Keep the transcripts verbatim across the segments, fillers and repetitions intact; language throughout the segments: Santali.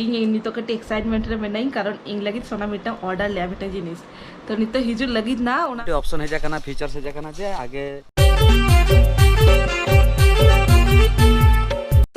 ᱤᱧ ᱱᱤᱛᱚᱜ ᱠᱟᱹᱴᱤᱡ excitement ᱨᱮ ᱢᱮᱱᱟᱹᱧ, ᱠᱟᱨᱚᱱ ᱤᱧ ᱞᱟᱹᱜᱤᱫ ᱥᱳᱱᱟ ᱢᱤᱫᱴᱟᱝ order ᱞᱮᱜᱼᱟ ᱢᱤᱫᱴᱟᱝ ᱡᱤᱱᱤᱥ᱾ ᱛᱚ ᱱᱤᱛᱚᱜ ᱦᱤᱡᱩᱜ ᱞᱟᱹᱜᱤᱫ ᱱᱟ ᱚᱱᱟ ᱢᱤᱫᱴᱮᱡ option ᱦᱮᱡ ᱟᱠᱟᱱᱟ, features ᱦᱮᱡ ᱟᱠᱟᱱᱟ ᱡᱮ ᱟᱜᱮ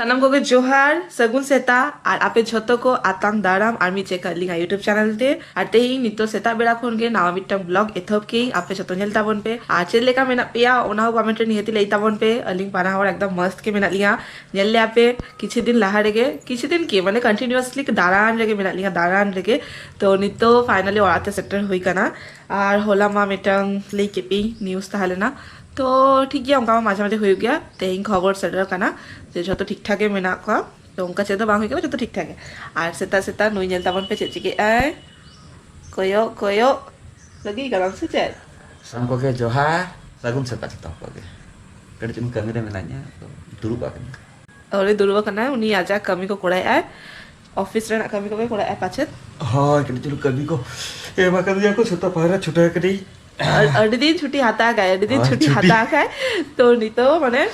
ᱥᱟᱱᱟᱢ ᱠᱚᱜᱮ ᱡᱚᱦᱟᱨ, ᱥᱟᱹᱜᱩᱱ ᱥᱮᱛᱟᱜ, ᱟᱨ ᱟᱯᱮ ᱡᱷᱚᱛᱚ ᱠᱚ ᱟᱛᱟᱝ ᱫᱟᱨᱟᱢ ᱟᱨ ᱢᱤᱫ ᱪᱮᱠᱟ ᱟᱹᱞᱤᱧᱟᱜ YouTube channel ᱛᱮ᱾ ᱟᱨ ᱛᱮᱦᱮᱧ ᱱᱤᱛᱚᱜ ᱥᱮᱛᱟᱜ ᱵᱮᱲᱟ ᱠᱷᱚᱱ ᱜᱮ ᱱᱟᱣᱟ ᱢᱤᱫᱴᱟᱝ vlog ᱮᱛᱚᱦᱚᱵ ᱠᱮᱜᱼᱟᱹᱧ, ᱟᱯᱮ ᱡᱷᱚᱛᱚ ᱧᱮᱞ ᱛᱟᱵᱚᱱ ᱯᱮ᱾ ᱟᱨ ᱪᱮᱫ ᱞᱮᱠᱟ ᱢᱮᱱᱟᱜ ᱯᱮᱭᱟ ᱚᱱᱟ ᱦᱚᱸ comment ᱨᱮ ᱱᱤᱦᱟᱹᱛ ᱞᱟᱹᱭ ᱛᱟᱵᱚᱱ ᱯᱮ᱾ ᱟᱹᱞᱤᱧ ᱵᱟᱱᱟ ᱦᱚᱲ ᱮᱠᱫᱚᱢ ᱢᱚᱥᱛ ᱜᱮ ᱢᱮᱱᱟᱜ ᱞᱤᱧᱟ᱾ ᱧᱮᱞ ᱞᱮᱭᱟ ᱯᱮ ᱠᱤᱪᱷᱩ ᱫᱤᱱ ᱞᱟᱦᱟ ᱨᱮᱜᱮ, ᱠᱤᱪᱷᱩ ᱫᱤᱱ ᱠᱤ ᱢᱟᱱᱮ continuously ᱫᱟᱬᱟᱱ ᱨᱮᱜᱮ ᱢᱮᱱᱟᱜ ᱞᱤᱧᱟ, ᱫᱟᱬᱟᱱ ᱨᱮᱜᱮ᱾ ᱛᱚ ᱱᱤᱛᱚᱜ finally ᱚᱲᱟᱜ ᱛᱮ ᱥᱮᱴᱮᱨ ᱦᱩᱭ ᱠᱟᱱᱟ᱾ ᱟᱨ ᱦᱚᱞᱟ ᱢᱟ ᱢᱤᱫᱴᱟᱝ ᱞᱟᱹᱭ ᱠᱮᱫ ᱯᱮᱭᱟᱹᱧ news ᱛᱟᱦᱮᱸ ᱞᱮᱱᱟ, ᱛᱚ ᱴᱷᱤᱠ ᱜᱮᱭᱟ, ᱚᱱᱠᱟ ᱢᱟ ᱢᱟᱡᱷᱮ ᱢᱟᱡᱷᱮ ᱦᱩᱭᱩᱜ ᱜᱮᱭᱟ᱾ ᱛᱮᱦᱮᱧ ᱠᱷᱚᱵᱚᱨ ᱥᱮᱴᱮᱨ ᱠᱟᱱᱟ ᱡᱮ ᱡᱷᱚᱛᱚ ᱴᱷᱤᱠ ᱴᱷᱟᱠ ᱜᱮ ᱢᱮᱱᱟᱜ ᱠᱚᱣᱟ, ᱛᱚ ᱚᱱᱠᱟ ᱪᱮᱫ ᱫᱚ ᱵᱟᱝ ᱦᱩᱭ ᱠᱟᱱᱟ, ᱡᱷᱚᱛᱚ ᱴᱷᱤᱠ ᱴᱷᱟᱠ ᱜᱮ᱾ ᱟᱨ ᱥᱮᱛᱟᱜ ᱥᱮᱛᱟᱜ ᱱᱩᱭ ᱧᱮᱞ ᱛᱟᱵᱚᱱ ᱯᱮ ᱪᱮᱫ ᱪᱤᱠᱟᱹᱜ ᱟᱭ, ᱠᱚᱭᱚᱜ ᱠᱚᱭᱚᱜ ᱞᱟᱹᱜᱤᱫ ᱠᱟᱱᱟᱢ ᱥᱮ ᱪᱮᱫ? ᱥᱟᱱᱟᱢ ᱠᱚᱜᱮ ᱡᱚᱦᱟᱨ, ᱥᱟᱹᱜᱩᱱ ᱥᱮᱛᱟᱜ ᱡᱚᱛᱚ ᱠᱚᱜᱮ᱾ ᱠᱟᱹᱴᱤᱡ ᱪᱩᱞᱩᱝ ᱠᱟᱹᱢᱤ ᱨᱮ ᱢᱮᱱᱟᱧᱟ, ᱛᱚ ᱫᱩᱲᱩᱵ ᱟᱠᱟᱱᱟ᱾ ᱩᱱᱤ ᱫᱩᱲᱩᱵ ᱟᱠᱟᱱᱟᱭ, ᱩᱱᱤ ᱟᱡᱟᱜ ᱠᱟᱹᱢᱤ ᱠᱚ ᱠᱚᱨᱟᱣᱮᱫᱼᱟᱭ, ᱚᱯᱷᱤᱥ ᱨᱮᱱᱟᱜ ᱠᱟᱹᱢᱤ ᱠᱚᱜᱮ ᱠᱚᱨᱟᱣᱮᱫᱼᱟᱭ ᱯᱟᱪᱮᱫ᱾ ᱦᱳᱭ, ᱠᱟᱹᱴᱤᱡ ᱪᱩᱞᱩᱝ ᱠᱟᱹᱢᱤ ᱠᱚ ᱮᱢ ᱟᱠᱟᱫᱤᱧᱟ ᱠᱚ, ᱥᱮᱛᱟᱜ ᱯᱟᱭᱨᱟ ᱪᱷᱩᱴᱟᱹᱣ ᱠᱟᱹᱱᱟᱹᱧ᱾ ᱟᱹᱰᱤ ᱫᱤᱱ ᱪᱷᱩᱴᱤ ᱦᱟᱛᱟᱣ ᱠᱟᱭ, ᱟᱹᱰᱤ ᱫᱤᱱ ᱦᱳᱭ, ᱪᱷᱩᱴᱤ ᱪᱷᱩᱴᱤ᱾ ᱦᱟᱛᱟᱣ ᱠᱟᱭ᱾ ᱛᱚ ᱱᱤᱛᱚᱜ ᱢᱟᱱᱮ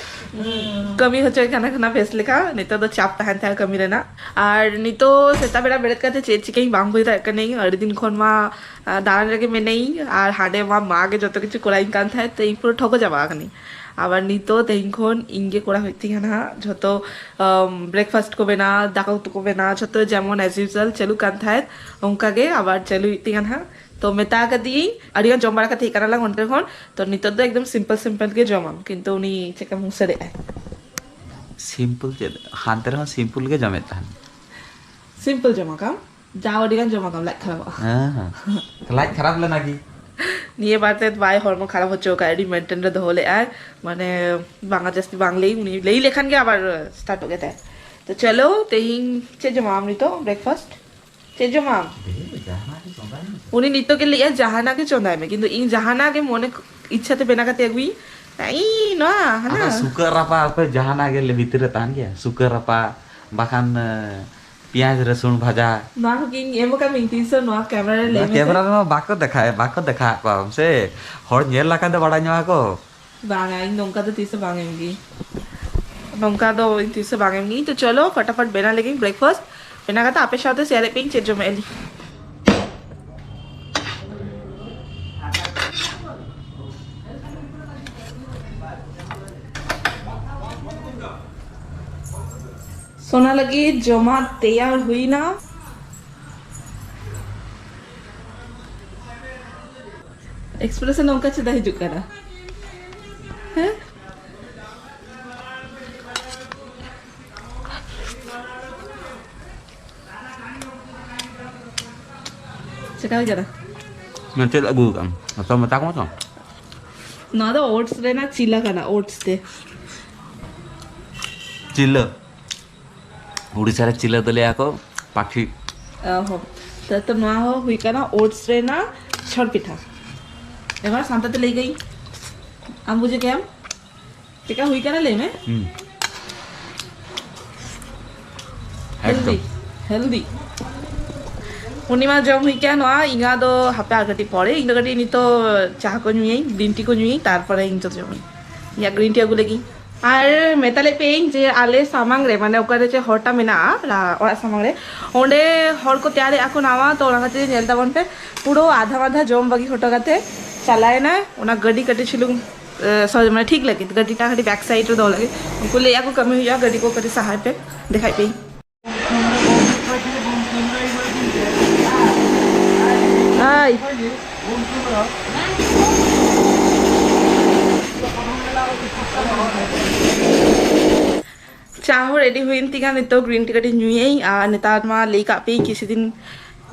ᱠᱟᱹᱢᱤ ᱦᱚᱪᱚᱭ ᱠᱟᱱᱟ ᱠᱟᱱᱟ ᱵᱮᱥ ᱞᱮᱠᱟ᱾ ᱱᱤᱛᱚᱜ ᱫᱚ ᱪᱟᱯ ᱛᱟᱦᱮᱱ ᱛᱟᱭᱟ ᱠᱟᱹᱢᱤ ᱨᱮᱱᱟᱜ᱾ ᱟᱨ ᱱᱤᱛᱚᱜ ᱥᱮᱛᱟᱜ ᱵᱮᱲᱟ ᱵᱮᱨᱮᱫ ᱠᱟᱛᱮ ᱪᱮᱫ ᱪᱤᱠᱟᱹᱧ ᱵᱟᱝ ᱵᱩᱡᱽ ᱫᱟᱲᱮᱭᱟᱜ ᱠᱟᱹᱱᱟᱹᱧ᱾ ᱟᱹᱰᱤ ᱫᱤᱱ ᱠᱷᱚᱱ ᱢᱟ ᱟᱨ ᱫᱟᱬᱟᱱ ᱨᱮᱜᱮ ᱢᱮᱱᱟᱹᱧ, ᱟᱨ ᱦᱟᱸᱰᱮ ᱢᱟ ᱢᱟ ᱜᱮ ᱡᱚᱛᱚ ᱠᱤᱪᱷᱩ ᱠᱚᱨᱟᱣᱤᱧ ᱠᱟᱱ ᱛᱟᱦᱮᱸᱫ, ᱛᱚ ᱤᱧ ᱯᱩᱨᱟᱹ ᱴᱷᱚᱠᱚ ᱪᱟᱵᱟ ᱟᱠᱟᱱᱟᱹᱧ᱾ ᱟᱵᱟᱨ ᱱᱤᱛᱚᱜ ᱛᱮᱦᱮᱧ ᱠᱷᱚᱱ ᱤᱧ ᱜᱮ ᱠᱚᱨᱟᱣ ᱦᱩᱭᱩᱜ ᱛᱤᱧᱟ ᱱᱟᱦᱟᱜ ᱡᱷᱚᱛᱚ, ᱟᱢ, breakfast ᱠᱚ ᱵᱮᱱᱟᱣ, ᱫᱟᱠᱟ ᱩᱛᱩ ᱠᱚ ᱵᱮᱱᱟᱣ, ᱡᱷᱚᱛᱚ ᱡᱮᱢᱚᱱ as usual ᱪᱟᱹᱞᱩᱜ ᱠᱟᱱ ᱛᱟᱦᱮᱸᱫ, ᱚᱱᱠᱟ ᱜᱮ ᱟᱵᱟᱨ ᱪᱟᱹᱞᱩ ᱦᱩᱭᱩᱜ ᱛᱤᱧᱟ ᱱᱟᱦᱟᱜ᱾ ᱛᱚ ᱢᱮᱛᱟ ᱠᱟᱫᱮᱭᱟᱹᱧ, ᱟᱹᱰᱤ ᱜᱟᱱ ᱡᱚᱢ ᱵᱟᱲᱟ ᱠᱟᱛᱮ ᱦᱮᱡ ᱠᱟᱱᱟ ᱞᱟᱝ ᱚᱸᱰᱮ ᱠᱷᱚᱱ, ᱛᱚ ᱱᱤᱛᱚᱜ ᱫᱚ ᱮᱠᱫᱚᱢ simple simple ᱜᱮ ᱡᱚᱢᱟᱢ, ᱠᱤᱱᱛᱩ ᱩᱱᱤ ᱪᱮᱫ ᱞᱮᱠᱟ ᱢᱩᱥᱟᱹᱨᱮᱜᱼᱟᱭ᱾ Simple ᱪᱮᱫ, ᱦᱟᱱᱛᱮ ᱨᱮᱦᱚᱸ simple ᱜᱮ ᱡᱚᱢᱮᱫ ᱛᱟᱦᱮᱱ᱾ Simple ᱡᱚᱢ ᱟᱠᱟᱢ? ᱡᱟᱣ ᱟᱹᱰᱤ ᱜᱟᱱ ᱡᱚᱢ ᱟᱠᱟᱢ, ᱞᱟᱡ ᱠᱷᱟᱨᱟᱯᱚᱜᱼᱟ᱾ ᱦᱮᱸ, ᱦᱮᱸ᱾ ᱞᱟᱡ ᱠᱷᱟᱨᱟᱯ ᱞᱮᱱᱟ ᱜᱮ᱾ ᱱᱤᱭᱟᱹ ᱵᱟᱨ ᱛᱮ ᱵᱟᱭ ᱦᱚᱲᱢᱚ ᱠᱷᱟᱨᱟᱯ ᱦᱚᱪᱚ ᱟᱠᱟᱫ, ᱟᱹᱰᱤ maintain ᱨᱮ ᱫᱚᱦᱚ ᱞᱮᱫᱼᱟᱭ᱾ ᱢᱟᱱᱮ ᱵᱟᱝᱟ ᱡᱟᱹᱥᱛᱤ ᱵᱟᱝ ᱞᱟᱹᱭ, ᱩᱱᱤ ᱞᱟᱹᱭ ᱞᱮᱠᱷᱟᱱ ᱜᱮ ᱟᱵᱟᱨ startᱚᱜ ᱜᱮ ᱛᱟᱭ᱾ ᱛᱚ ᱪᱚᱞᱚ, ᱛᱮᱦᱮᱧ ᱪᱮᱫ ᱡᱚᱢᱟᱢ ᱟᱢ ᱱᱤᱛᱚᱜ breakfast? ᱪᱮᱫ ᱡᱚᱢᱟᱢ? ᱫᱮ, ᱡᱟᱦᱟᱱᱟᱜ ᱜᱮ ᱪᱚᱸᱫᱟᱭ ᱢᱮ᱾ ᱩᱱᱤ ᱱᱤᱛᱚᱜ ᱜᱮ ᱞᱟᱹᱭᱮᱫᱼᱟ ᱡᱟᱦᱟᱱᱟᱜ ᱜᱮ ᱪᱚᱸᱫᱟᱭ ᱢᱮ, ᱠᱤᱱᱛᱩ ᱤᱧ ᱡᱟᱦᱟᱱᱟᱜ ᱜᱮ ᱢᱚᱱᱮ ᱤᱪᱪᱷᱟ ᱛᱮ ᱵᱮᱱᱟᱣ ᱠᱟᱛᱮ ᱟᱹᱜᱩᱭᱤᱧ᱾ ᱤᱧ ᱱᱚᱣᱟ ᱦᱟᱱᱟ᱾ ᱟᱫᱚ ᱥᱩᱠᱟᱹ ᱨᱟᱯᱟᱜ ᱟᱯᱮ ᱡᱟᱦᱟᱱᱟᱜ ᱜᱮ ᱵᱷᱤᱛᱤᱨ ᱨᱮ ᱛᱟᱦᱮᱱ ᱜᱮᱭᱟ, ᱥᱩᱠᱟᱹ ᱨᱟᱯᱟᱜ ᱵᱟᱠᱷᱟᱱ, ᱮ, ᱯᱮᱸᱭᱟᱡᱽ ᱨᱟᱹᱥᱩᱱ ᱵᱷᱟᱡᱟ᱾ ᱱᱚᱣᱟ ᱠᱚᱜᱮᱧ ᱮᱢ ᱟᱠᱟᱫ ᱢᱮᱭᱟ ᱛᱤᱥ ᱦᱚᱸ ᱱᱚᱣᱟ camera ᱨᱮ ᱞᱟᱹᱭ ᱱᱚᱣᱟ ᱢᱮᱥᱮ᱾ Camera ᱨᱮᱢᱟ ᱵᱟᱠᱚ ᱫᱮᱠᱷᱟᱣᱮᱫ, ᱵᱟᱠᱚ ᱫᱮᱠᱷᱟᱣᱟᱫ ᱠᱚᱣᱟ ᱥᱮ, ᱦᱚᱲ ᱧᱮᱞ ᱞᱮᱠᱷᱟᱱ ᱫᱚ ᱵᱟᱲᱟᱭ ᱧᱟᱢᱟ ᱠᱚ᱾ ᱵᱟᱝᱟ, ᱤᱧ ᱱᱚᱝᱠᱟ ᱫᱚ ᱛᱤᱥ ᱦᱚᱸ ᱵᱟᱝ ᱮᱢ ᱜᱮ᱾ ᱱᱚᱝᱠᱟ ᱫᱚ ᱤᱧ ᱛᱤᱥ ᱦᱚᱸ ᱵᱟᱝ ᱮᱢ ᱜᱮ᱾ ᱛᱚ ᱪᱚᱞᱚ ᱯᱷᱟᱴᱟᱯᱷᱟᱴ ᱵᱮᱱᱟᱣ ᱞᱮᱜᱤᱧ breakfast᱾ ᱵᱮᱱᱟᱣ ᱠᱟᱛᱮ ᱟᱯᱮ ᱥᱟᱶᱛᱮ ᱥᱮᱭᱟᱨᱮᱫ ᱯᱮᱭᱟᱹᱧ ᱪᱮᱫ ᱡᱚᱢᱮᱫ ᱟᱹᱞᱤᱧ᱾ ᱥᱳᱱᱟ ᱞᱟᱹᱜᱤᱫ ᱡᱚᱢᱟᱜ ᱛᱮᱭᱟᱨ ᱦᱩᱭᱱᱟ᱾ ᱮᱠᱥᱯᱨᱮᱥᱚᱱ ᱱᱚᱝᱠᱟ ᱪᱮᱫᱟᱜ ᱦᱤᱡᱩᱜ ᱠᱟᱱᱟ? ᱦᱮᱸ? ᱪᱮᱠᱟ ᱦᱩᱭ ᱠᱟᱱᱟ? ᱢᱮᱱ ᱪᱮᱫ ᱟᱹᱜᱩ ᱠᱟᱜ ᱟᱢ? ᱚᱛᱚ ᱢᱮᱛᱟ ᱠᱚᱢᱟ ᱛᱚ᱾ ᱱᱚᱣᱟ ᱫᱚ ᱳᱴᱥ ᱨᱮᱱᱟᱜ ᱪᱤᱞᱟ ᱠᱟᱱᱟ, ᱳᱴᱥ ᱛᱮ᱾ ᱪᱤᱞᱟᱹ᱾ ᱩᱲᱤᱥᱥᱟ ᱨᱮ ᱪᱤᱞᱟᱹ ᱫᱚ ᱞᱟᱹᱭᱟ ᱠᱚ ᱯᱟᱠᱷᱤ᱾ ᱚ ᱦᱚᱸ᱾ ᱛᱚ, ᱛᱚ ᱱᱚᱣᱟ ᱦᱚᱸ ᱦᱩᱭ ᱠᱟᱱᱟ ᱳᱴᱥ ᱨᱮᱱᱟᱜ ᱪᱷᱚᱨ ᱯᱤᱴᱷᱟ᱾ ᱮᱵᱟᱨ ᱥᱟᱱᱛᱟᱲ ᱛᱮ ᱞᱟᱹᱭ ᱠᱟᱹᱧ, ᱟᱢ ᱵᱩᱡᱷᱟᱹᱣ ᱠᱮᱭᱟᱢ? ᱪᱮᱠᱟ ᱦᱩᱭ ᱠᱟᱱᱟ ᱞᱟᱹᱭ ᱢᱮ? ᱦᱩᱸ᱾ ᱦᱮᱞᱫᱤ, ᱮᱠᱫᱚᱢ᱾ ᱦᱮᱞᱫᱤ᱾ ᱯᱩᱨᱱᱤᱢᱟ ᱡᱚᱢ ᱦᱩᱭ ᱠᱮᱭᱟ ᱱᱚᱣᱟ, ᱤᱧᱟᱹᱜ ᱫᱚ ᱦᱟᱯᱮ ᱟᱨ ᱠᱟᱹᱴᱤᱡ ᱯᱚᱨᱮ, ᱤᱧ ᱫᱚ ᱠᱟᱹᱴᱤᱡ ᱱᱤᱛᱚᱜ ᱪᱟ ᱠᱚ ᱧᱩᱭᱟᱹᱧ, ᱜᱨᱤᱱ ᱴᱤ ᱠᱚ ᱧᱩᱭᱟᱹᱧ, ᱛᱟᱨᱯᱚᱨᱮ ᱤᱧ ᱫᱚ ᱡᱚᱢᱟᱹᱧ᱾ ᱤᱧᱟᱹᱜ ᱜᱨᱤᱱ ᱴᱤ ᱟᱹᱜᱩ ᱞᱟᱹᱜᱤᱫ᱾ ᱟᱨ ᱢᱮᱛᱟ ᱞᱮᱫ ᱯᱮᱭᱟᱹᱧ ᱡᱮ ᱟᱞᱮ ᱥᱟᱢᱟᱝ ᱨᱮ, ᱢᱟᱱᱮ ᱚᱠᱟᱨᱮ ᱡᱮ ᱦᱚᱨᱴᱟ ᱢᱮᱱᱟᱜᱼᱟ, ᱨᱟ-, ᱚᱲᱟᱜ ᱥᱟᱢᱟᱝ ᱨᱮ, ᱚᱸᱰᱮ ᱦᱚᱲ ᱠᱚ ᱛᱮᱭᱟᱨᱮᱫᱼᱟ ᱠᱚ ᱱᱟᱣᱟ, ᱛᱚ ᱚᱱᱟ ᱠᱷᱟᱹᱛᱤᱨ ᱧᱮᱞ ᱛᱟᱵᱚᱱ ᱯᱮ, ᱯᱩᱨᱟᱹ ᱟᱫᱷᱟ ᱢᱟᱫᱷᱟ ᱡᱚᱢ ᱵᱟᱹᱜᱤ ᱦᱚᱴᱚ ᱠᱟᱛᱮ ᱪᱟᱞᱟᱣᱮᱱᱟ ᱚᱱᱟ ᱜᱟᱹᱰᱤ ᱠᱟᱹᱴᱤᱡ ᱪᱩᱞᱩᱝ, ᱮ, ᱥᱚ-, ᱢᱟᱱᱮ ᱴᱷᱤᱠ ᱞᱟᱹᱜᱤᱫ, ᱜᱟᱹᱰᱤᱴᱟ ᱠᱟᱹᱴᱤᱡ ᱵᱮᱠ ᱥᱟᱭᱤᱰ ᱨᱮ ᱫᱚᱦᱚ ᱞᱟᱹᱜᱤᱫ᱾ ᱩᱱᱠᱩ ᱞᱟᱹᱭᱮᱫᱼᱟ ᱠᱚ ᱠᱟᱹᱢᱤ ᱦᱩᱭᱩᱜᱼᱟ, ᱜᱟᱹᱰᱤ ᱠᱚ ᱠᱟᱹᱴᱤᱡ ᱥᱟᱦᱟᱭ ᱯᱮ, ᱫᱮᱠᱷᱟᱭ ᱯᱮ᱾ ᱦᱟᱭ᱾ ᱪᱟ ᱦᱚᱸ ᱨᱮᱰᱤ ᱦᱩᱭᱮᱱ ᱛᱤᱧᱟ, ᱱᱤᱛᱚᱜ ᱜᱨᱤᱱ ᱴᱤ ᱠᱟᱹᱴᱤᱡ ᱧᱩᱭᱟᱹᱧ᱾ ᱟᱨ ᱱᱮᱛᱟᱨ ᱢᱟ ᱞᱟᱹᱭ ᱠᱟᱜ ᱯᱮ ᱠᱤᱪᱷᱩ ᱫᱤᱱ,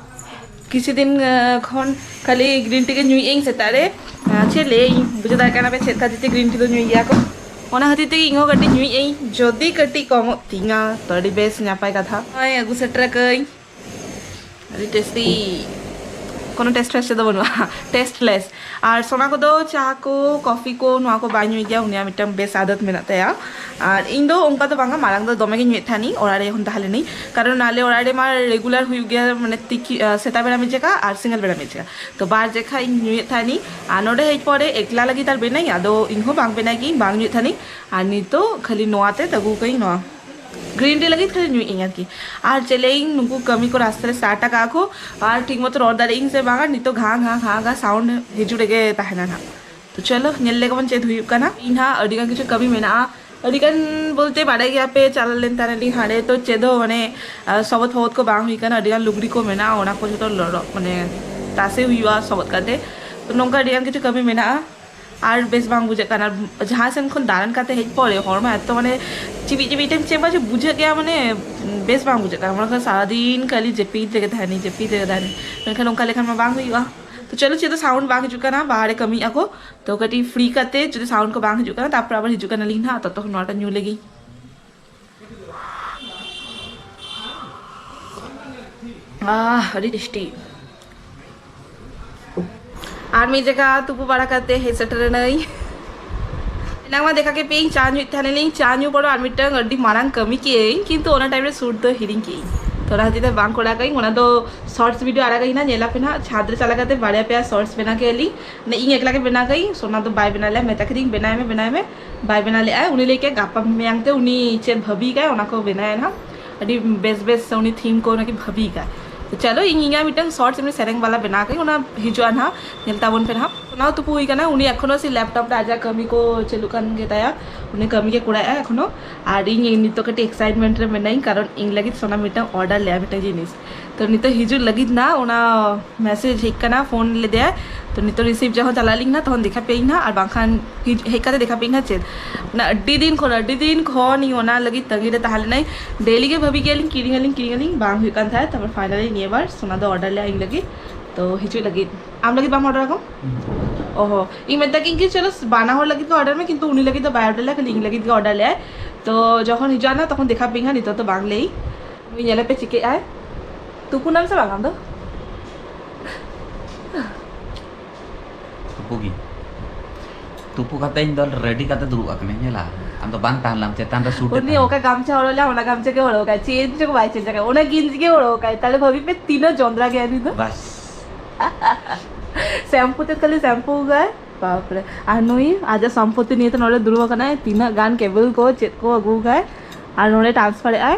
ᱠᱤᱪᱷᱩ ᱫᱤᱱ, ᱟᱸ, ᱠᱷᱚᱱ ᱠᱷᱟᱹᱞᱤ ᱜᱨᱤᱱ ᱴᱤ ᱜᱮ ᱧᱩᱭᱮᱫ ᱟᱹᱧ ᱥᱮᱛᱟᱜ ᱨᱮ᱾ ᱟᱸ, ᱪᱮᱫ ᱞᱟᱹᱭ ᱟᱹᱧ, ᱵᱩᱡᱷᱟᱹᱣ ᱫᱟᱲᱮᱭᱟᱜ ᱠᱟᱱᱟ ᱯᱮ ᱪᱮᱫ ᱠᱷᱟᱹᱛᱤᱨ ᱛᱮ ᱜᱨᱤᱱ ᱴᱤ ᱫᱚ ᱧᱩᱭ ᱜᱮᱭᱟ ᱠᱚ? ᱚᱱᱟ ᱠᱷᱟᱹᱛᱤᱨ ᱛᱮᱜᱮ ᱤᱧ ᱦᱚᱸ ᱠᱟᱹᱴᱤᱡ ᱧᱩᱭᱮᱫ ᱟᱹᱧ, ᱡᱩᱫᱤ ᱠᱟᱹᱴᱤᱡ ᱠᱚᱢᱚᱜ ᱛᱤᱧᱟ ᱛᱚ ᱟᱹᱰᱤ ᱵᱮᱥ ᱱᱟᱯᱟᱭ ᱠᱟᱛᱷᱟ᱾ ᱱᱚᱜᱼᱚᱭ ᱟᱹᱜᱩ ᱥᱮᱴᱮᱨ ᱟᱠᱟᱫᱟᱹᱧ᱾ ᱟᱹᱰᱤ ᱴᱮᱥᱴᱤ, ᱠᱳᱱᱳ ᱴᱮᱥᱴ ᱯᱷᱮᱥᱴ ᱫᱚ ᱵᱟᱹᱱᱩᱜᱼᱟ᱾ ᱴᱮᱥᱴᱞᱮᱥ᱾ ᱟᱨ ᱥᱳᱱᱟ ᱠᱚᱫᱚ ᱪᱟ ᱠᱚ, ᱠᱚᱯᱷᱤ ᱠᱚ, ᱱᱚᱣᱟ ᱠᱚ ᱵᱟᱭ ᱧᱩᱭ ᱜᱮᱭᱟ, ᱩᱱᱤᱭᱟᱜ ᱢᱤᱫᱴᱟᱝ ᱵᱮᱥ ᱟᱫᱚᱛ ᱢᱮᱱᱟᱜ ᱛᱟᱭᱟ᱾ ᱟᱨ ᱤᱧ ᱫᱚ ᱚᱱᱠᱟ ᱫᱚ ᱵᱟᱝᱟ, ᱢᱟᱲᱟᱝ ᱫᱚ ᱫᱚᱢᱮ ᱜᱤᱧ ᱧᱩᱭᱮᱫ ᱛᱟᱦᱮᱱᱤᱧ ᱚᱲᱟᱜ ᱨᱮ ᱡᱚᱠᱷᱚᱱ ᱛᱟᱦᱮᱸ ᱞᱮᱱᱟᱹᱧ, ᱠᱟᱨᱚᱱ ᱟᱞᱮ ᱚᱲᱟᱜ ᱨᱮᱢᱟ ᱨᱮᱜᱩᱞᱟᱨ ᱦᱩᱭᱩᱜ ᱜᱮᱭᱟ, ᱢᱟᱱᱮ ᱛᱤᱠᱤ-, ᱟ, ᱥᱮᱛᱟᱜ ᱵᱮᱲᱟ ᱢᱤᱫ ᱡᱟᱭᱜᱟ ᱟᱨ ᱥᱤᱸᱜᱟᱹᱲ ᱵᱮᱲᱟ ᱢᱤᱫ ᱡᱟᱭᱜᱟ, ᱛᱚ ᱵᱟᱨ ᱡᱮᱠᱷᱟ ᱤᱧ ᱧᱩᱭᱮᱫ ᱛᱟᱦᱮᱱᱤᱧ᱾ ᱟᱨ ᱱᱚᱰᱮ ᱦᱮᱡ ᱯᱚᱨᱮ ᱮᱠᱞᱟ ᱞᱟᱹᱜᱤᱫ ᱟᱨ ᱵᱮᱱᱟᱭ, ᱟᱫᱚ ᱤᱧ ᱦᱚᱸ ᱵᱟᱝ ᱵᱮᱱᱟᱭ ᱜᱤᱧ, ᱵᱟᱝ ᱧᱩᱭᱮᱫ ᱛᱟᱦᱮᱱᱤᱧ᱾ ᱟᱨ ᱱᱤᱛᱚᱜ ᱠᱷᱟᱹᱞᱤ ᱱᱚᱣᱟ ᱛᱮ ᱟᱹᱜᱩ ᱠᱟᱹᱧ ᱱᱚᱣᱟ᱾ ᱜᱨᱤᱱ ᱴᱤ ᱞᱟᱹᱜᱤᱫ ᱠᱷᱟᱹᱞᱤ ᱧᱩᱭᱮᱫ ᱟᱹᱧ ᱟᱨᱠᱤ᱾ ᱟᱨ ᱪᱮᱫ ᱞᱟᱹᱭᱟᱹᱧ, ᱱᱩᱠᱩ ᱠᱟᱹᱢᱤ ᱠᱚ ᱨᱟᱥᱛᱟ ᱨᱮ ᱥᱟᱰᱮ ᱟᱠᱟᱫᱼᱟ ᱠᱚ, ᱟᱨ ᱴᱷᱤᱠ ᱢᱚᱛᱚ ᱨᱚᱲ ᱫᱟᱲᱮᱭᱟᱜ ᱟᱹᱧ ᱥᱮ ᱵᱟᱝᱟ, ᱱᱤᱛᱚᱜ ᱜᱷᱟ ᱜᱷᱟ ᱜᱷᱟ ᱜᱷᱟ ᱥᱟᱣᱩᱱᱰ ᱦᱤᱡᱩᱜ ᱨᱮᱜᱮ ᱛᱟᱦᱮᱱᱟ ᱱᱟᱦᱟᱜ᱾ ᱛᱚ ᱪᱚᱞᱚ ᱧᱮᱞ ᱞᱮᱜᱮ ᱵᱚᱱ ᱪᱮᱫ ᱦᱩᱭᱩᱜ ᱠᱟᱱᱟ᱾ ᱤᱧ ᱦᱟᱸᱜ ᱟᱹᱰᱤ ᱜᱟᱱ ᱠᱤᱪᱷᱩ ᱠᱟᱹᱢᱤ ᱢᱮᱱᱟᱜᱼᱟ, ᱟᱹᱰᱤ ᱜᱟᱱ ᱵᱚᱞᱛᱮ ᱵᱟᱲᱟᱭ ᱜᱮᱭᱟ ᱯᱮ, ᱪᱟᱞᱟᱣ ᱞᱮᱱ ᱛᱟᱦᱮᱱᱟᱞᱤᱧ ᱦᱟᱸᱰᱮ, ᱛᱚ ᱪᱮᱫ ᱦᱚᱸ ᱢᱟᱱᱮ ᱟᱸ, ᱥᱚᱵᱚᱫ ᱯᱷᱚᱵᱚᱫ ᱠᱚ ᱵᱟᱝ ᱦᱩᱭ ᱠᱟᱱᱟ, ᱟᱹᱰᱤ ᱜᱟᱱ ᱞᱩᱜᱽᱲᱤ ᱠᱚ ᱢᱮᱱᱟᱜᱼᱟ, ᱚᱱᱟ ᱠᱚ ᱡᱚᱛᱚ ᱞᱚ- ᱞᱚ- ᱢᱟᱱᱮ ᱛᱟᱥᱮ ᱦᱩᱭᱩᱜᱼᱟ ᱥᱚᱵᱚᱫ ᱠᱟᱛᱮ᱾ ᱛᱚ ᱱᱚᱝᱠᱟ ᱟᱹᱰᱤ ᱜᱟᱱ ᱠᱤᱪᱷᱩ ᱠᱟᱹᱢᱤ ᱢᱮᱱᱟᱜᱼᱟ᱾ ᱟᱨ ᱵᱮᱥ ᱵᱟᱝ ᱵᱩᱡᱷᱟᱹᱜ ᱠᱟᱱᱟ᱾ ᱟᱨ ᱡᱟᱦᱟᱸ ᱥᱮᱱ ᱠᱷᱚᱱ ᱫᱟᱬᱟᱱ ᱠᱟᱛᱮ ᱦᱮᱡ ᱯᱚᱨᱮ ᱦᱚᱲᱢᱚ ᱮᱛᱚ ᱢᱟᱱᱮ ᱪᱤᱵᱤᱡ ᱪᱤᱵᱤᱡ ᱴᱟᱭᱤᱯ ᱪᱮᱫ ᱵᱟᱝ ᱪᱚ ᱵᱩᱡᱷᱟᱹᱜ ᱜᱮᱭᱟ, ᱢᱟᱱᱮ ᱵᱮᱥ ᱵᱟᱝ ᱵᱩᱡᱷᱟᱹᱜ ᱠᱟᱱᱟ᱾ ᱢᱚᱱᱮ ᱠᱷᱟᱱ ᱥᱟᱨᱟᱫᱤᱱ ᱠᱷᱟᱹᱞᱤ ᱡᱟᱹᱯᱤᱫ ᱨᱮᱜᱮ ᱛᱟᱦᱮᱱᱤᱧ, ᱡᱟᱹᱯᱤᱫ ᱨᱮᱜᱮ ᱛᱟᱦᱮᱱᱤᱧ, ᱢᱮᱱᱠᱷᱟᱱ ᱚᱱᱠᱟ ᱞᱮᱠᱷᱟᱱ ᱢᱟ ᱵᱟᱝ ᱦᱩᱭᱩᱜᱼᱟ᱾ ᱛᱚ ᱪᱚᱞᱚ, ᱪᱮᱫ ᱫᱚ ᱥᱟᱣᱩᱱᱰ ᱵᱟᱝ ᱦᱤᱡᱩᱜ ᱠᱟᱱᱟ, ᱵᱟᱦᱨᱮ ᱠᱟᱹᱢᱤᱭᱮᱫᱼᱟ ᱠᱚ, ᱛᱚ ᱠᱟᱹᱴᱤᱡ ᱯᱷᱨᱤ ᱠᱟᱛᱮ ᱡᱩᱫᱤ ᱥᱟᱣᱩᱱᱰ ᱠᱚ ᱵᱟᱝ ᱦᱤᱡᱩᱜ ᱠᱟᱱᱟ, ᱛᱟᱨᱯᱚᱨ ᱟᱵᱟᱨ ᱦᱤᱡᱩᱜ ᱠᱟᱱᱟᱞᱤᱧ ᱱᱟᱦᱟᱜ, ᱛᱚᱛᱚᱠᱷᱚᱱ ᱱᱚᱣᱟᱴᱟᱜ ᱧᱩ ᱞᱮᱜᱤᱧ᱾ ᱟᱦ, ᱟᱹᱰᱤ ᱴᱮᱥᱴᱤ᱾ ᱟᱨ ᱢᱤᱫ ᱡᱟᱭᱜᱟ ᱛᱩᱯᱩ ᱵᱟᱲᱟ ᱠᱟᱛᱮ ᱦᱮᱡ ᱥᱮᱴᱮᱨ ᱮᱱᱟᱹᱧ᱾ ᱮᱱᱟᱝ ᱢᱟ ᱫᱮᱠᱷᱟ ᱠᱮᱫ ᱯᱮᱭᱟᱹᱧ, ᱪᱟ ᱧᱩᱭᱮᱫ ᱛᱟᱦᱮᱱᱟᱞᱤᱧ᱾ ᱪᱟ ᱧᱩ ᱯᱚᱨ ᱟᱨ ᱢᱤᱫᱴᱟᱝ ᱟᱹᱰᱤ ᱢᱟᱨᱟᱝ ᱠᱟᱹᱢᱤ ᱠᱮᱫᱟᱹᱧ, ᱠᱤᱱᱛᱩ ᱚᱱᱟ ᱴᱟᱭᱤᱢ ᱨᱮ ᱥᱩᱴ ᱫᱚ ᱦᱤᱲᱤᱧ ᱠᱮᱫᱟᱹᱧ᱾ ᱛᱚ ᱚᱱᱟ ᱠᱷᱟᱹᱛᱤᱨ ᱛᱮ ᱵᱟᱝ ᱠᱚᱨᱟᱣ ᱠᱟᱜ ᱟᱹᱧ᱾ ᱚᱱᱟ ᱫᱚ ᱥᱚᱨᱴᱥ ᱵᱷᱤᱰᱤᱭᱳ ᱟᱲᱟᱜ ᱟᱹᱧ ᱱᱟᱜ, ᱧᱮᱞ ᱟᱯᱮ ᱱᱟᱜ᱾ ᱪᱷᱟᱫᱽ ᱨᱮ ᱪᱟᱞᱟᱣ ᱠᱟᱛᱮ ᱵᱟᱨᱭᱟ ᱯᱮᱭᱟ ᱥᱚᱨᱴᱥ ᱵᱮᱱᱟᱣ ᱠᱮᱫᱼᱟ ᱞᱤᱧ, ᱢᱟᱱᱮ ᱤᱧ ᱮᱠᱞᱟ ᱜᱮ ᱵᱮᱱᱟᱣ ᱠᱟᱜ ᱟᱹᱧ, ᱥᱳᱱᱟ ᱫᱚ ᱵᱟᱭ ᱵᱮᱱᱟᱣ ᱞᱮᱫᱼᱟ᱾ ᱢᱮᱛᱟ ᱠᱟᱹᱫᱤᱧ ᱵᱮᱱᱟᱣ ᱢᱮ, ᱵᱮᱱᱟᱣ ᱢᱮ, ᱵᱟᱭ ᱵᱮᱱᱟᱣ ᱞᱮᱫᱼᱟ᱾ ᱩᱱᱤ ᱞᱟᱹᱭ ᱠᱮᱫ ᱜᱟᱯᱟ ᱢᱮᱭᱟᱝ ᱛᱮ ᱩᱱᱤ ᱪᱮᱫ ᱵᱷᱟᱹᱵᱤ ᱠᱟᱭ ᱚᱱᱟ ᱠᱚ ᱵᱮᱱᱟᱣ ᱱᱟᱜ᱾ ᱟᱹᱰᱤ ᱵᱮᱥ ᱵᱮᱥ ᱩᱱᱤ ᱛᱷᱤᱢ ᱠᱚ ᱚᱱᱟ ᱠᱤ ᱵᱷᱟᱹᱵᱤ ᱠᱟᱭ᱾ ᱛᱚ ᱪᱚᱞᱚ, ᱤᱧ ᱤᱧᱟᱹᱜ ᱢᱤᱫᱴᱟᱝ ᱥᱚᱨᱴᱥ ᱮᱢᱱᱤ ᱥᱮᱨᱮᱧ ᱵᱟᱞᱟ ᱵᱮᱱᱟᱣ ᱠᱟᱜ ᱟᱹᱧ, ᱚᱱᱟ ᱦᱤᱡᱩᱜᱼᱟ ᱱᱟᱜ, ᱧᱮᱞ ᱛᱟᱵᱚᱱ ᱯᱮ ᱱᱟᱜ᱾ ᱚᱱᱟ ᱦᱚᱸ ᱛᱩᱯᱩ ᱦᱩᱭ ᱠᱟᱱᱟ, ᱩᱱᱤ ᱮᱠᱷᱚᱱᱳ ᱥᱮ ᱞᱮᱯᱴᱚᱯ ᱨᱮ ᱟᱡᱟᱜ ᱠᱟᱹᱢᱤ ᱠᱚ ᱪᱟᱹᱞᱩᱜ ᱠᱟᱱ ᱜᱮᱛᱟᱭᱟ, ᱩᱱᱤ ᱠᱟᱹᱢᱤ ᱜᱮ ᱠᱚᱨᱟᱣᱮᱫᱼᱟ ᱮᱠᱷᱚᱱᱳ᱾ ᱟᱨ ᱤᱧ ᱱᱤᱛᱚᱜ ᱠᱟᱹᱴᱤᱡ ᱮᱠᱥᱟᱭᱤᱴᱢᱮᱱᱴ ᱨᱮ ᱢᱮᱱᱟᱧ, ᱠᱟᱨᱚᱱ ᱤᱧ ᱞᱟᱹᱜᱤᱫ ᱥᱳᱱᱟ ᱢᱤᱫᱴᱟᱝ ᱚᱰᱟᱨ ᱞᱮᱫᱼᱟ ᱢᱤᱫᱴᱟᱝ ᱡᱤᱱᱤᱥ᱾ ᱛᱚ ᱱᱤᱛᱚᱜ ᱦᱤᱡᱩᱜ ᱞᱟᱹᱜᱤᱫ ᱱᱟᱜ, ᱚᱱᱟ ᱢᱮᱥᱮᱡᱽ ᱦᱮᱡ ᱠᱟᱱᱟ, ᱯᱷᱳᱱ ᱞᱮᱫᱮᱭᱟ᱾ ᱛᱚ ᱱᱤᱛᱚᱜ ᱨᱤᱥᱤᱵᱷ ᱡᱚᱠᱷᱚᱱ ᱪᱟᱞᱟᱜ ᱟᱹᱞᱤᱧ ᱱᱟᱜ, ᱛᱚᱠᱷᱚᱱ ᱫᱮᱠᱷᱟ ᱯᱮᱭᱟᱹᱧ ᱱᱟᱜ, ᱟᱨ ᱵᱟᱝᱠᱷᱟᱱ ᱦᱤᱡ- ᱦᱮᱡ ᱠᱟᱛᱮ ᱫᱮᱠᱷᱟ ᱯᱮᱭᱟᱹᱧ ᱱᱟᱜ ᱪᱮᱫ᱾ ᱚᱱᱟ ᱟᱹᱰᱤ ᱫᱤᱱ ᱠᱷᱚᱱ, ᱟᱹᱰᱤ ᱫᱤᱱ ᱠᱷᱚᱱ ᱤᱧ ᱚᱱᱟ ᱞᱟᱹᱜᱤᱫ ᱛᱟᱺᱜᱤ ᱨᱮ ᱛᱟᱦᱮᱸ ᱞᱮᱱᱟᱹᱧ᱾ ᱰᱮᱞᱤ ᱜᱮ ᱵᱷᱟᱹᱵᱤ ᱜᱮᱭᱟᱞᱤᱧ, ᱠᱤᱨᱤᱧ ᱟᱹᱞᱤᱧ, ᱠᱤᱨᱤᱧ ᱟᱹᱞᱤᱧ, ᱵᱟᱝ ᱦᱩᱭᱩᱜ ᱠᱟᱱ ᱛᱟᱦᱮᱸᱫ᱾ ᱛᱟᱨᱯᱚᱨ ᱯᱷᱟᱭᱱᱟᱞᱤ ᱱᱤᱭᱟᱹ ᱵᱟᱨ ᱥᱳᱱᱟ ᱫᱚ ᱚᱰᱟᱨ ᱞᱮᱫᱼᱟ ᱤᱧ ᱞᱟᱹᱜᱤᱫ᱾ ᱛᱚ ᱦᱤᱡᱩᱜ ᱞᱟᱹᱜᱤᱫ, ᱟᱢ ᱞᱟᱹᱜᱤᱫ ᱵᱟᱢ ᱚᱰᱟᱨ ᱟᱠᱟᱫᱟ? ᱚᱦᱚ, ᱤᱧ ᱢᱮᱛᱟ ᱠᱤᱱ ᱠᱤ ᱪᱚᱞᱚ ᱵᱟᱱᱟ ᱦᱚᱲ ᱞᱟᱹᱜᱤᱫ ᱜᱮ ᱚᱰᱟᱨ ᱢᱮ, ᱠᱤᱱᱛᱩ ᱩᱱᱤ ᱞᱟᱹᱜᱤᱫ ᱫᱚ ᱵᱟᱭ ᱚᱰᱟᱨ ᱞᱮᱫᱼᱟ, ᱠᱷᱟᱹᱞᱤ ᱤᱧ ᱞᱟᱹᱜᱤᱫ ᱜᱮ ᱚᱰᱟᱨ ᱞᱮᱫᱼᱟᱭ᱾ ᱛᱚ ᱡᱚᱠᱷᱚᱱ ᱦᱤᱡᱩᱜᱼᱟ ᱱᱟᱜ, ᱛᱚᱠᱷᱚᱱ ᱫᱮᱠᱷᱟ ᱯᱮᱭᱟᱹᱧ ᱱᱟᱜ, ᱱᱤᱛᱚᱜ ᱫᱚ ᱵᱟᱝ ᱞᱟᱹᱭ᱾ ᱱᱩᱭ ᱧᱮᱞᱮ ᱯᱮ ᱪᱤᱠᱟᱹᱜ ᱟᱭ᱾ ᱛᱩᱯᱩ ᱱᱟᱢ ᱥᱮ ᱵᱟᱝ ᱟᱢ ᱫᱚ? ᱛᱩᱯᱩ ᱜᱮ᱾ ᱛᱩᱯᱩ ᱠᱟᱛᱮ ᱤᱧ ᱫᱚ ᱨᱮᱰᱤ ᱠᱟᱛᱮ ᱫᱩᱲᱩᱵ ᱟᱠᱟᱱᱟᱹᱧ, ᱧᱮᱞᱟ᱾ ᱟᱢ ᱫᱚ ᱵᱟᱝ ᱛᱟᱦᱮᱱ ᱞᱟᱢ, ᱪᱮᱛᱟᱱ ᱨᱮ ᱥᱩᱴ ᱮ ᱩᱱᱤ ᱛᱟᱦᱮᱱᱟ᱾ ᱚᱠᱟ ᱜᱟᱢᱪᱷᱟ ᱦᱚᱨᱚᱜ ᱞᱮᱫᱟ, ᱚᱱᱟ ᱜᱟᱢᱪᱷᱟ ᱜᱮ ᱦᱚᱨᱚᱜ ᱠᱟᱜᱼᱟᱭ, ᱪᱮᱧᱡᱽ ᱦᱚᱸ ᱵᱟᱭ ᱪᱮᱧᱡᱽ ᱟᱠᱟᱫᱟ, ᱚᱱᱟ ᱜᱮᱧᱡᱤ ᱜᱮ ᱦᱚᱨᱚᱜ ᱠᱟᱜᱼᱟᱭ᱾ ᱛᱟᱦᱞᱮ ᱵᱷᱟᱵᱤ ᱯᱮ ᱛᱤᱱᱟᱹᱜ ᱡᱚᱸᱫᱽᱨᱟ ᱜᱮᱭᱟ ᱩᱱᱤ ᱫᱚ᱾ ᱵᱟᱥ᱾ ᱥᱮᱢᱯᱩ ᱛᱮ ᱠᱷᱟᱹᱞᱤ ᱥᱮᱢᱯᱩ ᱠᱟᱜᱼᱟᱭ᱾ ᱵᱟᱯᱨᱮ᱾ ᱟᱨ ᱱᱩᱭ ᱟᱡᱟᱜ ᱥᱚᱢᱯᱚᱛᱤ ᱱᱤᱭᱮ ᱛᱮ ᱱᱚᱰᱮ ᱫᱩᱲᱩᱵ ᱟᱠᱟᱱᱟᱭ, ᱛᱤᱱᱟᱹᱜ ᱜᱟᱱ ᱠᱮᱵᱮᱞ ᱠᱚ ᱪᱮᱫ ᱠᱚ ᱟᱹᱜᱩ ᱠᱟᱜᱼᱟᱭ᱾ ᱟᱨ ᱱᱚᱰᱮ transfer ᱮᱫ ᱟᱭ,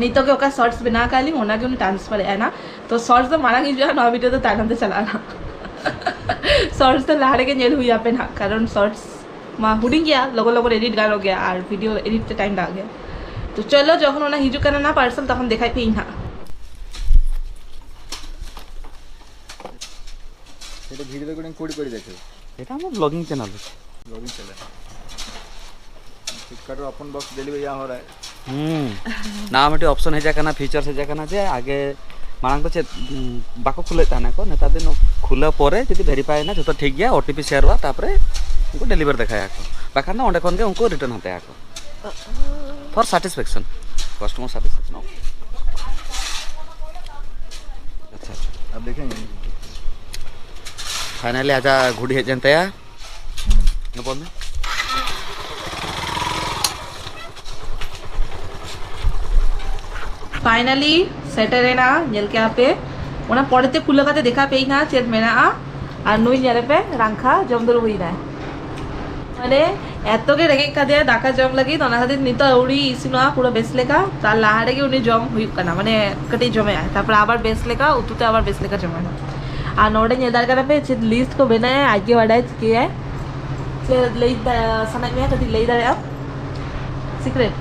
ᱱᱤᱛᱚᱜ ᱜᱮ ᱚᱠᱟ shorts ᱵᱮᱱᱟᱣ ᱟᱠᱟᱫ ᱞᱤᱧ, ᱚᱱᱟ ᱜᱮ ᱩᱱᱤ transfer ᱮᱫ ᱟᱭ ᱱᱟ᱾ ᱛᱚ shorts ᱫᱚ ᱢᱟᱲᱟᱝ ᱦᱤᱡᱩᱜᱼᱟ, ᱱᱚᱣᱟ video ᱫᱚ ᱛᱟᱭᱱᱚᱢ ᱛᱮ ᱪᱟᱞᱟᱜᱼᱟ ᱱᱟ᱾ Shorts ᱫᱚ ᱞᱟᱦᱟ ᱨᱮᱜᱮ ᱧᱮᱞ ᱦᱩᱭ ᱟᱯᱮ ᱱᱟᱦᱟᱜ, ᱠᱟᱨᱚᱱ shorts ᱢᱟ ᱦᱩᱰᱤᱧ ᱜᱮᱭᱟ, ᱞᱚᱜᱚᱱ ᱞᱚᱜᱚᱱ edit ᱜᱟᱱᱚᱜ ᱜᱮᱭᱟ, ᱟᱨ video edit ᱛᱮ time ᱞᱟᱜᱟᱜ ᱜᱮᱭᱟ᱾ ᱛᱚ ᱪᱚᱞᱚ, ᱡᱚᱠᱷᱚᱱ ᱚᱱᱟ ᱦᱤᱡᱩᱜ ᱠᱟᱱᱟ ᱱᱟ parcel, ᱛᱚᱠᱷᱚᱱ ᱫᱮᱠᱷᱟᱭ ᱯᱮ ᱤᱧ ᱱᱟᱦᱟᱜ᱾ এটা ভিডিও রেকর্ডিং কোডি করে দেখো। এটা আমার ব্লগিং চ্যানেল। Blogging channel. ফ্লিপকার্টর ওপেন বক্স ডেলিভারি ᱭᱟ ᱦᱚᱨᱟ᱾ ᱦᱩᱸ᱾ ᱱᱟᱣᱟ ᱢᱤᱫᱴᱮᱡ ᱚᱯᱥᱚᱱ ᱦᱮᱡ ᱟᱠᱟᱱᱟ, ᱯᱷᱤᱪᱟᱨᱥ ᱦᱮᱡ ᱟᱠᱟᱱᱟ ᱡᱮ ᱟᱜᱮ ᱢᱟᱲᱟᱝ ᱫᱚ ᱪᱮᱫ, ᱩᱸ, ᱵᱟᱠᱚ ᱠᱷᱩᱞᱟᱹᱣᱮᱫ ᱛᱟᱦᱮᱱᱟ ᱠᱚ, ᱱᱮᱛᱟᱨ ᱫᱤᱱ ᱠᱷᱩᱞᱟᱹᱣ ᱯᱚᱨᱮ ᱡᱩᱫᱤ ᱵᱷᱮᱨᱤᱯᱷᱟᱭ ᱮᱱᱟ ᱡᱷᱚᱛᱚ ᱴᱷᱤᱠ ᱜᱮᱭᱟ, ᱳᱴᱤᱯᱤ ᱥᱮᱭᱟᱨᱚᱜᱼᱟ, ᱛᱟᱨᱯᱚᱨᱮ ᱩᱱᱠᱩ ᱰᱮᱞᱤᱵᱷᱟᱨ ᱫᱮᱠᱷᱟᱭᱟᱠᱚ, ᱵᱟᱠᱷᱟᱱ ᱫᱚ ᱚᱸᱰᱮ ᱠᱷᱚᱱ ᱜᱮ ᱩᱱᱠᱩ return ᱦᱟᱛᱟᱭᱟᱠᱚ᱾ For satisfaction, customer satisfaction. ᱟᱪᱪᱷᱟ, ᱟᱪᱪᱷᱟ᱾ ᱟᱨ ᱫᱮᱠᱷᱮᱸᱜᱮ᱾ ᱯᱷᱟᱭᱱᱟᱞᱤ ᱟᱡᱟᱜ ᱜᱷᱩᱲᱤ ᱦᱮᱡ ᱮᱱ ᱛᱟᱭᱟ᱾ ᱵᱚᱞ ᱢᱮ᱾ ᱯᱷᱟᱭᱱᱟᱞᱤ ᱥᱮᱴᱮᱨᱮᱱᱟ, ᱧᱮᱞ ᱠᱮᱜᱼᱟ ᱯᱮ᱾ ᱚᱱᱟ ᱯᱚᱨᱮᱛᱮ ᱠᱷᱩᱞᱟᱹᱣ ᱠᱟᱛᱮ ᱫᱮᱠᱷᱟ ᱯᱮ ᱱᱟ ᱪᱮᱫ ᱢᱮᱱᱟᱜᱼᱟ᱾ ᱟᱨ ᱱᱩᱭ ᱧᱮᱞᱮ ᱯᱮ, ᱨᱟᱝᱠᱷᱟ ᱡᱚᱢ ᱫᱩᱲᱩᱵ ᱦᱩᱭᱱᱟᱭ᱾ ᱢᱟᱱᱮ ᱮᱛᱚ ᱜᱮ ᱨᱮᱸᱜᱮᱡ ᱠᱟᱫᱮᱭᱟ ᱫᱟᱠᱟ ᱡᱚᱢ ᱞᱟᱹᱜᱤᱫ, ᱚᱱᱟ ᱠᱷᱟᱹᱛᱤᱨ ᱱᱤᱛᱚᱜ ᱟᱹᱣᱲᱤ ᱤᱥᱤᱱᱚᱜᱼᱟ ᱯᱩᱨᱟᱹ ᱵᱮᱥ ᱞᱮᱠᱟ᱾ ᱛᱟᱨ ᱞᱟᱦᱟ ᱨᱮᱜᱮ ᱩᱱᱤ ᱡᱚᱢ ᱦᱩᱭᱩᱜ ᱠᱟᱱᱟ, ᱢᱟᱱᱮ ᱠᱟᱹᱴᱤᱡ ᱡᱚᱢᱮᱜᱼᱟᱭ, ᱛᱟᱨᱯᱚᱨ ᱟᱵᱟᱨ ᱵᱮᱥ ᱞᱮᱠᱟ ᱩᱛᱩ ᱛᱮ ᱟᱵᱟᱨ ᱵᱮᱥ ᱞᱮᱠᱟ ᱡᱚᱢᱟᱭ᱾ ᱟᱨ ᱱᱚᱰᱮ ᱧᱮᱞ ᱫᱟᱲᱮᱭᱟᱜ ᱠᱟᱱᱟ ᱯᱮ ᱪᱮᱫ ᱞᱤᱥᱴ ᱠᱚ ᱵᱮᱱᱟᱭᱟ, ᱟᱡᱜᱮ ᱵᱟᱰᱟᱭ ᱪᱤᱠᱟᱹᱭᱟᱭ᱾ ᱪᱮᱫ ᱞᱟᱹᱭ ᱫᱟ-, ᱥᱟᱱᱟᱭᱮᱫ ᱢᱮᱭᱟ ᱠᱟᱹᱴᱤᱡ ᱞᱟᱹᱭ ᱫᱟᱲᱮᱭᱟᱜ ᱟᱢ? ᱥᱤᱠᱨᱮᱴ᱾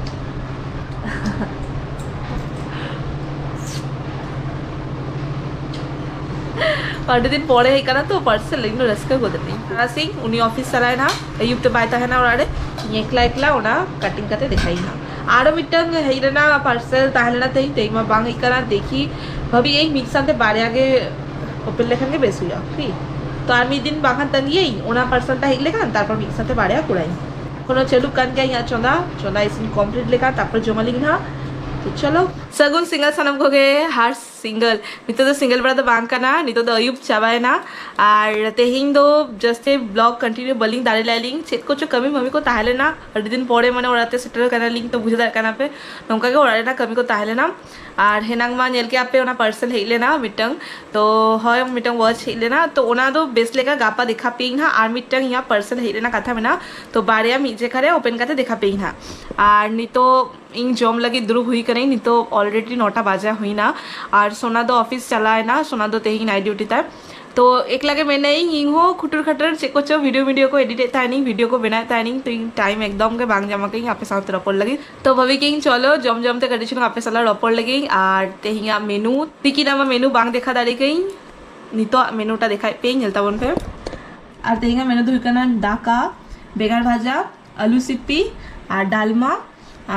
ᱟᱹᱰᱤ ᱫᱤᱱ ᱯᱚᱨᱮ ᱦᱮᱡ ᱠᱟᱱᱟ ᱛᱚ ᱯᱟᱨᱥᱮᱞ, ᱤᱧ ᱫᱚ ᱨᱟᱹᱥᱠᱟᱹ ᱜᱚᱫ ᱮᱱᱟᱹᱧ᱾ ᱛᱟᱨᱟᱥᱤᱧ ᱩᱱᱤ ᱚᱯᱷᱤᱥ ᱪᱟᱞᱟᱣ ᱮᱱᱟ, ᱟᱹᱭᱩᱵ ᱛᱮ ᱵᱟᱭ ᱛᱟᱦᱮᱱᱟ ᱚᱲᱟᱜ ᱨᱮ, ᱤᱧ ᱮᱠᱞᱟ ᱮᱠᱞᱟ ᱚᱱᱟ ᱠᱟᱴᱤᱝ ᱠᱟᱛᱮ ᱫᱮᱠᱷᱟᱭᱤᱧ ᱦᱟᱸᱜ᱾ ᱟᱨᱚ ᱢᱤᱫᱴᱟᱝ ᱦᱮᱡ ᱨᱮᱱᱟᱜ ᱯᱟᱨᱥᱮᱞ ᱛᱟᱦᱮᱸ ᱞᱮᱱᱟ ᱛᱮᱦᱮᱧ, ᱛᱮᱦᱮᱧ ᱢᱟ ᱵᱟᱝ ᱦᱮᱡ ᱠᱟᱱᱟ᱾ ᱫᱮᱠᱷᱤ, ᱵᱷᱟᱵᱤ ᱟᱹᱧ ᱢᱤᱫ ᱥᱟᱶᱛᱮ ᱵᱟᱨᱭᱟ ᱜᱮ ᱳᱯᱮᱱ ᱞᱮᱠᱷᱟᱱ ᱜᱮ ᱵᱮᱥ ᱦᱩᱭᱩᱜᱼᱟ᱾ ᱴᱷᱤᱠ, ᱛᱚ ᱟᱨ ᱢᱤᱫ ᱫᱤᱱ ᱵᱟᱝᱠᱷᱟᱱ ᱛᱟᱺᱜᱤᱭᱟᱹᱧ, ᱚᱱᱟ ᱯᱟᱨᱥᱮᱞ ᱴᱟ ᱦᱮᱡ ᱞᱮᱠᱷᱟᱱ ᱛᱟᱨᱯᱚᱨ ᱢᱤᱫ ᱥᱟᱶᱛᱮ ᱵᱟᱨᱭᱟ ᱠᱚᱨᱟᱭᱟᱹᱧ᱾ ᱮᱠᱷᱚᱱᱳ ᱪᱟᱹᱞᱩᱜ ᱠᱟᱱ ᱜᱮᱭᱟ ᱤᱧᱟᱹᱜ ᱪᱚᱸᱫᱟ, ᱪᱚᱸᱫᱟ ᱤᱥᱤᱱ ᱠᱚᱢᱯᱞᱤᱴ ᱞᱮᱠᱷᱟᱱ ᱛᱟᱨᱯᱚᱨ ᱡᱚᱢᱟᱞᱤᱧ ᱦᱟᱸᱜ᱾ ᱛᱚ ᱪᱚᱞᱚ, ᱥᱟᱹᱜᱩᱱ ᱥᱤᱸᱜᱟᱹᱲ ᱥᱟᱱᱟᱢ ᱠᱚᱜᱮ᱾ ᱦᱟᱨ ᱥᱤᱸᱜᱟᱹᱲ, ᱱᱤᱛᱚᱜ ᱫᱚ ᱥᱤᱸᱜᱟᱹᱲ ᱵᱮᱲᱟ ᱫᱚ ᱵᱟᱝ ᱠᱟᱱᱟ, ᱱᱤᱛᱚᱜ ᱫᱚ ᱟᱹᱭᱩᱵ ᱪᱟᱵᱟᱭᱮᱱᱟ᱾ ᱟᱨ ᱛᱮᱦᱮᱧ ᱫᱚ ᱡᱟᱹᱥᱛᱤ ᱵᱞᱚᱜ ᱠᱚᱱᱴᱤᱱᱤᱭᱩ ᱵᱟᱹᱞᱤᱧ ᱫᱟᱲᱮ ᱞᱮᱫᱟ ᱞᱤᱧ, ᱪᱮᱫ ᱠᱚᱪᱚ ᱠᱟᱹᱢᱤ ᱢᱟᱹᱢᱤ ᱠᱚ ᱛᱟᱦᱮᱸ ᱞᱮᱱᱟ᱾ ᱟᱹᱰᱤ ᱫᱤᱱ ᱯᱚᱨᱮ ᱢᱟᱱᱮ ᱚᱲᱟᱜ ᱛᱮ ᱥᱮᱴᱮᱨ ᱠᱟᱱᱟᱞᱤᱧ, ᱛᱚ ᱵᱩᱡᱷᱟᱹᱣ ᱫᱟᱲᱮᱭᱟᱜ ᱠᱟᱱᱟ ᱯᱮ, ᱱᱚᱝᱠᱟ ᱜᱮ ᱚᱲᱟᱜ ᱨᱮᱱᱟᱜ ᱠᱟᱹᱢᱤ ᱠᱚ ᱛᱟᱦᱮᱸ ᱞᱮᱱᱟ᱾ ᱟᱨ ᱦᱮᱱᱟᱝ ᱢᱟ ᱧᱮᱞ ᱠᱮᱜᱼᱟ ᱯᱮ, ᱚᱱᱟ ᱯᱟᱨᱥᱮᱞ ᱦᱮᱡ ᱞᱮᱱᱟ ᱢᱤᱫᱴᱟᱝ, ᱛᱚ ᱦᱳᱭ, ᱢᱤᱫᱴᱟᱝ ᱣᱟᱪ ᱦᱮᱡ ᱞᱮᱱᱟ, ᱛᱚ ᱚᱱᱟ ᱫᱚ ᱵᱮᱥ ᱞᱮᱠᱟ ᱜᱟᱯᱟ ᱫᱮᱠᱷᱟ ᱯᱮᱭᱟᱹᱧ ᱦᱟᱸᱜ᱾ ᱟᱨ ᱢᱤᱫᱴᱟᱝ ᱤᱧᱟᱹᱜ ᱯᱟᱨᱥᱮᱞ ᱦᱮᱡ ᱞᱮᱱᱟ, ᱠᱟᱛᱷᱟ ᱢᱮᱱᱟᱜᱼᱟ, ᱛᱚ ᱵᱟᱨᱭᱟ ᱢᱤᱫ ᱡᱮᱠᱷᱟ ᱨᱮ ᱳᱯᱮᱱ ᱠᱟᱛᱮ ᱫᱮᱠᱷᱟ ᱯᱮᱭᱟᱹᱧ ᱦᱟᱸᱜ᱾ ᱟᱨ ᱱᱤᱛᱚᱜ ᱤᱧ ᱡᱚᱢ ᱞᱟᱹᱜᱤᱫ ᱫᱩᱲᱩᱵ ᱦᱩᱭ ᱠᱟᱹᱱᱟᱹᱧ᱾ ᱱᱤᱛᱚᱜ ᱚᱞᱨᱮᱰᱤ ᱱᱚᱴᱟ ᱵᱟᱡᱟ ᱦᱩᱭᱱᱟ᱾ ᱟᱨ ᱥᱳᱱᱟ ᱫᱚ ᱚᱯᱷᱤᱥ ᱪᱟᱞᱟᱣ ᱮᱱᱟ, ᱥᱳᱱᱟ ᱫᱚ ᱛᱮᱦᱮᱧ ᱱᱟᱭᱤᱴ ᱰᱤᱭᱩᱴᱤ ᱛᱟᱭ᱾ ᱛᱚ ᱮᱠᱞᱟ ᱜᱮ ᱢᱮᱱᱟᱹᱧ, ᱤᱧ ᱦᱚᱸ ᱠᱷᱩᱴᱩᱨ ᱠᱷᱟᱴᱩᱨ ᱪᱮᱫ ᱠᱚᱪᱚ ᱵᱷᱤᱰᱤᱭᱳ ᱢᱤᱰᱤᱭᱳ ᱠᱚ ᱮᱰᱤᱴ ᱮᱫ ᱛᱟᱦᱮᱱᱤᱧ, ᱵᱷᱤᱰᱤᱭᱳ ᱠᱚ ᱵᱮᱱᱟᱣ ᱮᱫ ᱛᱟᱦᱮᱱᱤᱧ, ᱛᱚ ᱤᱧ ᱴᱟᱭᱤᱢ ᱮᱠᱫᱚᱢ ᱜᱮ ᱵᱟᱝ ᱧᱟᱢ ᱟᱠᱟᱫᱟᱹᱧ ᱟᱯᱮ ᱥᱟᱶᱛᱮ ᱨᱚᱯᱚᱲ ᱞᱟᱹᱜᱤᱫ᱾ ᱛᱚ ᱵᱷᱟᱵᱤ ᱠᱮᱜᱼᱟᱹᱧ ᱪᱚᱞᱚ ᱡᱚᱢ ᱡᱚᱢ ᱛᱮ ᱠᱟᱹᱴᱤᱡ ᱪᱩᱞᱩᱝ ᱟᱯᱮ ᱥᱟᱞᱟᱜ ᱨᱚᱯᱚᱲ ᱞᱟᱹᱜᱤᱫ᱾ ᱟᱨ ᱛᱮᱦᱮᱧᱟᱜ ᱢᱮᱱᱩ, ᱛᱤᱠᱤᱱᱟᱜ ᱢᱟ ᱢᱮᱱᱩ ᱵᱟᱝ ᱫᱮᱠᱷᱟ ᱫᱟᱲᱮ ᱠᱟᱹᱧ, ᱱᱤᱛᱚᱜ ᱢᱮᱱᱩᱴᱟ ᱫᱮᱠᱷᱟᱭᱮᱫ ᱯᱮᱭᱟᱹᱧ, ᱧᱮᱞ ᱛᱟᱵᱚᱱ ᱯᱮ᱾ ᱟᱨ ᱛᱮᱦᱮᱧᱟᱜ ᱢᱮᱱᱩ ᱫᱚ ᱦᱩᱭᱩᱜ ᱠᱟᱱᱟ ᱫᱟᱠᱟ, ᱵᱮᱸᱜᱟᱲ ᱵᱷᱟᱡᱟ, ᱟᱹᱞᱩ ᱥᱤᱯᱤ ᱟᱨ ᱰᱟᱞᱢᱟ᱾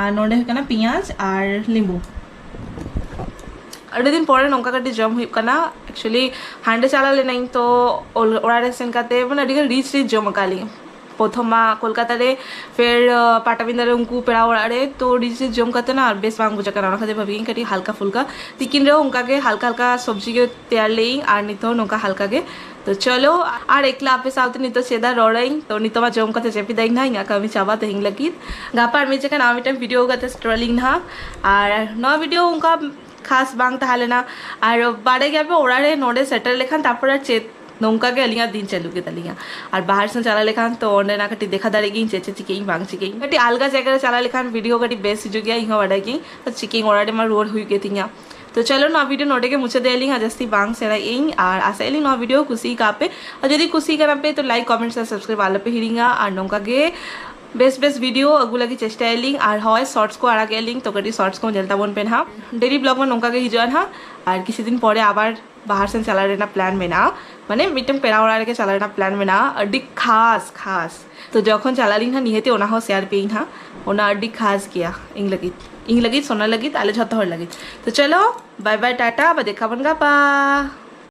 ᱟᱨ ᱱᱚᱸᱰᱮ ᱦᱩᱭᱩᱜ ᱠᱟᱱᱟ ᱯᱮᱸᱭᱟᱡᱽ ᱟᱨ ᱞᱤᱵᱩ᱾ ᱟᱹᱰᱤ ᱫᱤᱱ ᱯᱚᱨᱮ ᱱᱚᱝᱠᱟ ᱠᱟᱹᱴᱤᱡ ᱡᱚᱢ ᱦᱩᱭᱩᱜ ᱠᱟᱱᱟ᱾ ᱮᱠᱪᱩᱭᱮᱞᱤ ᱦᱟᱸᱰᱮ ᱪᱟᱞᱟᱣ ᱞᱮᱱᱟᱹᱧ, ᱛᱚ ᱚᱞ-, ᱚᱲᱟᱜ ᱨᱮ ᱥᱮᱱ ᱠᱟᱛᱮ ᱢᱟᱱᱮ ᱟᱹᱰᱤ ᱜᱟᱱ ᱨᱤᱪ ᱨᱤᱪ ᱡᱚᱢ ᱟᱠᱟᱫ ᱞᱤᱧ᱾ ᱯᱨᱚᱛᱷᱚᱢ ᱢᱟ ᱠᱳᱞᱠᱟᱛᱟ ᱨᱮ, ᱯᱷᱮᱨ, ᱟᱸ, ᱯᱟᱴᱟᱵᱤᱸᱫᱷᱟ ᱨᱮ ᱩᱱᱠᱩ ᱯᱮᱲᱟ ᱚᱲᱟᱜ ᱨᱮ, ᱛᱚ ᱨᱤᱪ ᱨᱤᱪ ᱡᱚᱢ ᱠᱟᱛᱮ ᱱᱟ ᱟᱨ ᱵᱮᱥ ᱵᱟᱝ ᱵᱩᱡᱷᱟᱹᱜ ᱠᱟᱱᱟ᱾ ᱚᱱᱟ ᱠᱷᱟᱹᱛᱤᱨ ᱵᱷᱟᱵᱤ ᱠᱟᱹᱴᱤᱡ ᱦᱟᱞᱠᱟ ᱯᱷᱩᱞᱠᱟ, ᱛᱤᱠᱤᱱ ᱨᱮᱦᱚᱸ ᱚᱱᱠᱟ ᱜᱮ ᱦᱟᱞᱠᱟ ᱦᱟᱞᱠᱟ ᱥᱚᱵᱽᱡᱤ ᱜᱮ ᱛᱮᱭᱟᱨ ᱞᱮᱭᱟᱹᱧ᱾ ᱟᱨ ᱱᱤᱛᱚᱜ ᱱᱚᱝᱠᱟ ᱦᱟᱞᱠᱟ ᱜᱮ᱾ ᱛᱚ ᱪᱚᱞᱚ, ᱟᱨ ᱮᱠᱞᱟ ᱟᱯᱮ ᱥᱟᱶᱛᱮ ᱱᱤᱛᱚᱜ ᱪᱮᱫᱟᱜ ᱨᱚᱲᱟᱹᱧ? ᱛᱚ ᱱᱤᱛᱚᱜ ᱢᱟ ᱡᱚᱢ ᱠᱟᱛᱮ ᱡᱟᱹᱯᱤᱫᱟᱹᱧ ᱱᱟᱦᱟᱜ, ᱤᱧᱟᱹᱜ ᱠᱟᱹᱢᱤ ᱪᱟᱵᱟ ᱛᱮᱦᱮᱧ ᱞᱟᱹᱜᱤᱫ᱾ ᱜᱟᱯᱟ ᱟᱨ ᱢᱤᱫ ᱡᱚᱠᱷᱚᱱ ᱱᱟᱣᱟ ᱢᱤᱫᱴᱟᱝ ᱵᱷᱤᱰᱤᱭᱳ ᱠᱟᱛᱮ ᱥᱮᱴᱮᱨᱚᱜ ᱟᱹᱞᱤᱧ ᱱᱟᱦᱟᱜ᱾ ᱟᱨ ᱱᱚᱣᱟ ᱵᱷᱤᱰᱤᱭᱳ ᱚᱱᱠᱟ ᱠᱷᱟᱥ ᱵᱟᱝ ᱛᱟᱦᱮᱸ ᱞᱮᱱᱟ᱾ ᱟᱨ ᱵᱟᱲᱟᱭ ᱜᱮᱭᱟ ᱯᱮ, ᱚᱲᱟᱜ ᱨᱮ ᱱᱚᱰᱮ ᱥᱮᱴᱮᱨ ᱞᱮᱠᱷᱟᱱ ᱛᱟᱨᱯᱚᱨ ᱟᱨ ᱪᱮᱫ, ᱱᱚᱝᱠᱟ ᱜᱮ ᱟᱹᱞᱤᱧᱟᱜ ᱫᱤᱱ ᱪᱟᱹᱞᱩᱜ ᱜᱮ ᱛᱟᱹᱞᱤᱧᱟ᱾ ᱟᱨ ᱵᱟᱦᱟᱨ ᱥᱮᱱ ᱪᱟᱞᱟᱣ ᱞᱮᱠᱷᱟᱱ ᱛᱚ ᱚᱸᱰᱮᱱᱟᱜ ᱠᱟᱹᱴᱤᱡ ᱫᱮᱠᱷᱟ ᱫᱟᱲᱮᱭᱟᱜ ᱜᱤᱧ, ᱪᱮᱫ ᱪᱮᱫ ᱪᱤᱠᱟᱹᱭᱟᱹᱧ ᱵᱟᱝ ᱪᱤᱠᱟᱹᱭᱟᱹᱧ᱾ ᱠᱟᱹᱴᱤᱡ ᱟᱞᱜᱟ ᱡᱟᱭᱜᱟ ᱨᱮ ᱪᱟᱞᱟᱣ ᱞᱮᱠᱷᱟᱱ ᱵᱷᱤᱰᱤᱭᱳ ᱠᱟᱹᱴᱤᱡ ᱵᱮᱥ ᱦᱤᱡᱩᱜ ᱜᱮᱭᱟ, ᱤᱧ ᱦᱚᱸ ᱵᱟᱰᱟᱭ ᱜᱤᱭᱟᱹᱧ᱾ ᱛᱚ ᱪᱤᱠᱟᱹᱭᱟᱹᱧ, ᱚᱲᱟᱜ ᱨᱮᱢᱟ ᱨᱩᱣᱟᱹᱲ ᱦᱩᱭᱩᱜ ᱜᱮ ᱛᱤᱧᱟ᱾ ᱛᱚ ᱪᱚᱞᱚ, ᱱᱚᱣᱟ ᱵᱷᱤᱰᱤᱭᱳ ᱱᱚᱰᱮ ᱜᱮ ᱢᱩᱪᱟᱹᱫ ᱟᱹᱞᱤᱧ, ᱟᱨ ᱡᱟᱹᱥᱛᱤ ᱵᱟᱝ ᱥᱮᱬᱟᱭᱮᱫ ᱟᱹᱧ᱾ ᱟᱨ ᱟᱥᱟᱭᱮᱫ ᱟᱹᱞᱤᱧ ᱱᱚᱣᱟ ᱵᱷᱤᱰᱤᱭᱳ ᱠᱩᱥᱤ ᱠᱟᱜ ᱯᱮ᱾ ᱟᱨ ᱡᱩᱫᱤ ᱠᱩᱥᱤ ᱠᱟᱱᱟ ᱯᱮ, ᱛᱚ ᱞᱟᱭᱤᱠ, ᱠᱚᱢᱮᱱᱴ, ᱥᱮ ᱥᱟᱵᱥᱠᱨᱟᱭᱤᱵ ᱟᱞᱚ ᱯᱮ ᱦᱤᱲᱤᱧᱟ᱾ ᱟᱨ ᱱᱚᱝᱠᱟ ᱜᱮ ᱵᱮᱥ ᱵᱮᱥ ᱵᱷᱤᱰᱤᱭᱳ ᱟᱹᱜᱩ ᱞᱟᱹᱜᱤᱫ ᱪᱮᱥᱴᱟᱭᱟᱞᱤᱧ᱾ ᱟᱨ ᱦᱳᱭ, ᱥᱚᱨᱴᱥ ᱠᱚ ᱟᱲᱟᱜᱮᱫ ᱟᱹᱞᱤᱧ, ᱛᱚ ᱠᱟᱹᱴᱤᱡ ᱥᱚᱨᱴᱥ ᱠᱚ ᱧᱮᱞ ᱛᱟᱵᱚᱱ ᱯᱮ ᱱᱟᱦᱟᱜ᱾ ᱰᱮᱞᱤ ᱵᱞᱚᱜ ᱢᱟ ᱱᱚᱝᱠᱟ ᱜᱮ ᱦᱤᱡᱩᱜᱼᱟ ᱱᱟᱦᱟᱜ᱾ ᱟᱨ ᱠᱤᱪᱷᱩ ᱫᱤᱱ ᱯᱚᱨᱮ ᱟᱵᱟᱨ ᱵᱟᱦᱟᱨ ᱥᱮᱱ ᱪᱟᱞᱟᱣ ᱨᱮᱱᱟᱜ ᱯᱞᱟᱱ ᱢᱮᱱᱟᱜᱼᱟ, ᱢᱟᱱᱮ ᱢᱤᱫᱴᱟᱝ ᱯᱮᱲᱟ ᱚᱲᱟᱜ ᱨᱮᱜᱮ ᱪᱟᱞᱟᱣ ᱨᱮᱱᱟᱜ ᱯᱞᱟᱱ ᱢᱮᱱᱟᱜᱼᱟ, ᱟᱹᱰᱤ ᱠᱷᱟᱥ ᱠᱷᱟᱥ᱾ ᱛᱚ ᱡᱚᱠᱷᱚᱱ ᱪᱟᱞᱟᱜ ᱟᱹᱞᱤᱧ ᱱᱟᱦᱟᱜ, ᱱᱤᱦᱟᱹᱛᱤ ᱚᱱᱟ ᱦᱚᱸ ᱥᱮᱭᱟᱨ ᱯᱮᱭᱟᱹᱧ ᱱᱟᱦᱟᱜ᱾ ᱚᱱᱟ ᱟᱹᱰᱤ ᱠᱷᱟᱥ ᱜᱮᱭᱟ ᱤᱧ ᱞᱟᱹᱜᱤᱫ, ᱤᱧ ᱞᱟᱹᱜᱤᱫ, ᱥᱳᱱᱟ ᱞᱟᱹᱜᱤᱫ, ᱟᱞᱮ ᱡᱷᱚᱛᱚ ᱦᱚᱲ ᱞᱟᱹᱜᱤᱫ᱾ ᱛᱚ ᱪᱚᱞᱚ, ᱵᱟᱭ ᱵᱟᱭ, ᱴᱟᱴᱟ, ᱟᱵᱟᱨ ᱫᱮᱠᱷᱟ ᱵᱚᱱ ᱜᱟᱯᱟ᱾